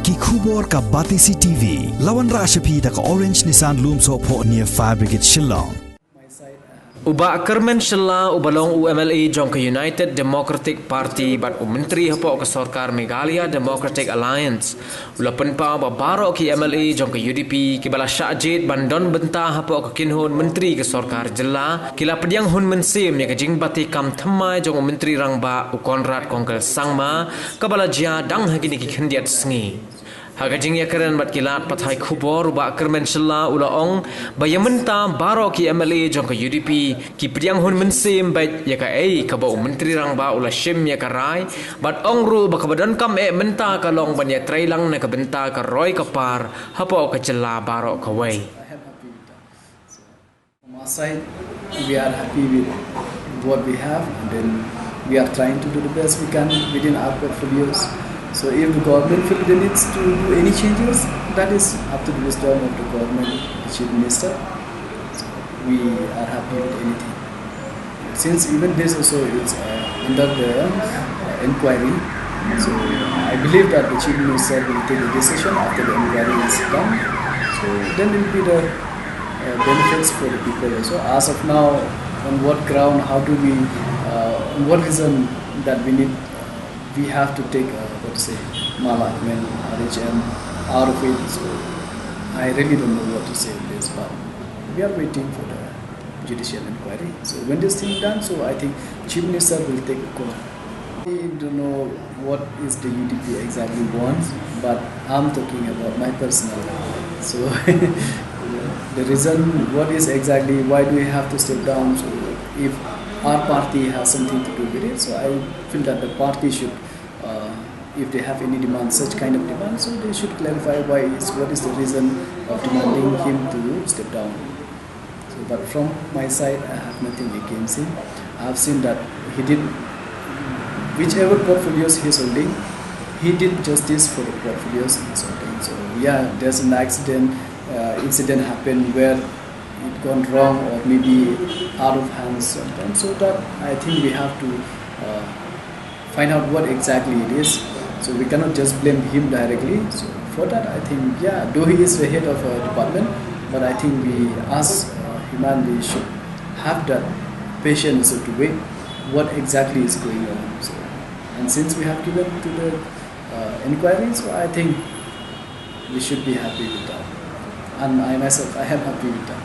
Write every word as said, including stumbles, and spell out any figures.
Ki khubor ka Batesi T V. La wanrah sha phi da ka Orange Nissan Lumsohphoh near Fire Brigade Shillong. U Bah Kyrmen Shylla uba long u M L A jong ka United Democratic Party bad u Myntri hapoh ka sorkar Meghalaya Democratic Alliance u la pynpaw ba baroh ki M L A jong ka U D P kiba la shah jied ban don bynta hapoh ka kynhun Myntri ka sorkar jylla ki la pdiang hun mynsiem ïa ka jingbati kam thymmai jong u Myntri Rangbah u Conrad Kongkal Sangma kaba la jia dang ha kine ki khyndiat sngi. Ha ka jingïakren bad ki lad pathai khubor u Bah Kyrmen Shylla u la ong ba ïa mynta baroh ki M L A jong ka U D P ki pdiang hun mynsiem bad ïa kaei kaba u Myntri Rangbah u la shim ïa ka rai bad ong ruh ba kaba donkam eh mynta ka long ban ïatreilang na ka bynta ka roi ka par hapoh ka jylla baroh kawei. From our side, we are happy with what we have, and then we are trying to do the best we can within our portfolios. So if the government feel they needs to do any changes, that is up to the wisdom of the government, the chief minister. So we are happy with anything. Since even this also is uh, under the uh, inquiry, so I believe that the chief minister will take a decision after the inquiry is done. So then it will be the uh, benefits for the people also. As of now, on what ground, how do we, uh, on what reason that we need, we have to take, uh, what to say, Mala, I mean, R H M, out of it. So I really don't know what to say on this, but we are waiting for the judicial inquiry. So when this thing done, so I think chief minister will take a call. I don't know what is the U D P exactly wants, but I'm talking about my personal. So the reason, what is exactly, why do we have to step down? So if our party has something to do with it, so I feel that the party should, uh, if they have any demand, such kind of demand, so they should clarify why is, what is the reason of demanding him to step down. So, but from my side, I have nothing against him. I have seen that he did, whichever portfolios he is holding, he did justice for the portfolios he is holding. So yeah, there's an accident, uh, incident happened where it gone wrong or maybe out of hands sometimes. So that I think we have to uh, find out what exactly it is. So we cannot just blame him directly. So for that, I think, yeah, though he is the head of a department, but I think we as uh, human, we should have that patience to wait what exactly is going on. So, and since we have given to the uh, inquiry, so I think we should be happy with that. And I myself, I am happy with that.